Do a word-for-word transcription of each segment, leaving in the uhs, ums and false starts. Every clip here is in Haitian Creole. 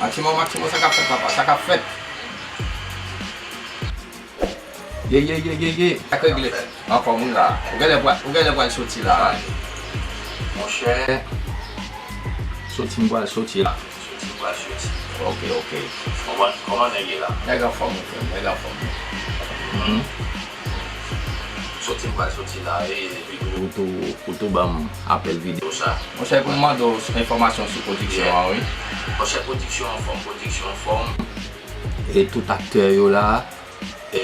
Maximo, Maximo, sa k ap fèt, papa? Sa k ap fèt? Ye, ye, ye, ye, ye. Sa k regle? Anfòm, wi, la. Ou genlè pral, ou genlè pral soti la. Monchè. Soti, m pral soti la. Soti, m pral soti. Ok, ok. Kòman, kòman nèg ye la? Nèg anfòm, wi, frè m. Nèg anfòm. Mhm. Soti, m pral soti la, e, epi ou tou, ou tou ban m apèl videyo sa. Monchè, pou m mande w enfòmasyon sou pwodiksyon an, wi. Monchè, pwodiksyon anfòm, pwodiksyon anfòm. E tout aktè yo la. E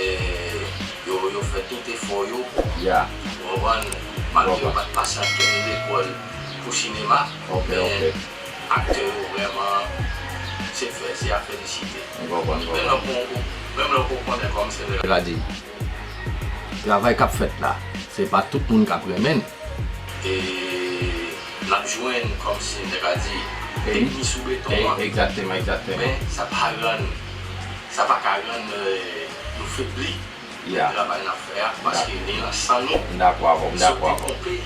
yo, yo fè tout efò yo. Ya. Ou konprann? Malgre yo pa t pase ankenn lekòl pou sinema, men aktè yo vrèman, se fè, se a felisite. M konprann, m konprann. Menm lè w, menm lè w konnen kòm se vre. Sa di, travay k ap fèt la, se pa tout moun k ap renmen l. E n ap jwenn, kòmsi, nèg la di, teknik sou beton an. Egzakteman, egzakteman. Men sa pa rann, sa pa ka rann, eh, nou febli nan travay n ap fè a, paske li nan san nou. M dakò avè w, m dakò avè w. Soti ponpe,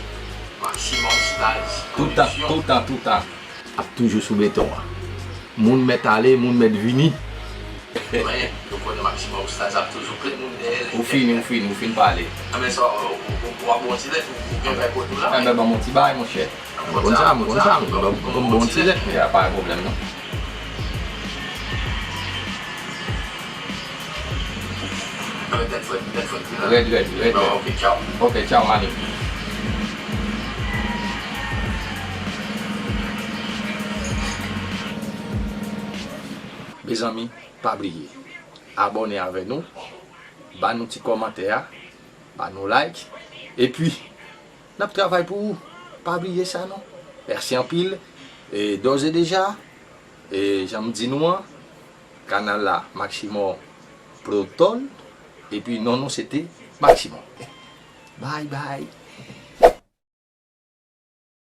Maximo Stars Production. Toutan, toutan, toutan. Ap toujou sou beton an. Moun mèt ale, moun mèt vini. Men, nou konnen Maximo Stars ap toujou plen moun dèyè l. Ou fini, ou fini, ou fin pale. Anben sa, ou, ou, ou, w ap bon ti lèt, ou, ou gen vè kote w la. Enben, ban m yon ti bagay, monchè. M konn sa, m konn sa, m konn, m konn bon ti lèt. Ya, pa gen pwoblèm, non. Anben, tèt frèt, tèt frèt, wi, la. Rèd, rèd, rèd, rèd. Ok, tchaw. Ok, tchaw, Mani. Mezanmi, pa bliye abòne avè nou, ba nou ti kòmantè a, ba nou like, epi n ap travay pou ou. Pa bliye sa non. Mèsi anpil. E dòz e deja, e jan m di nou an, kanal la, Maximo Production, epi non nou se te Maximo. Bye bye.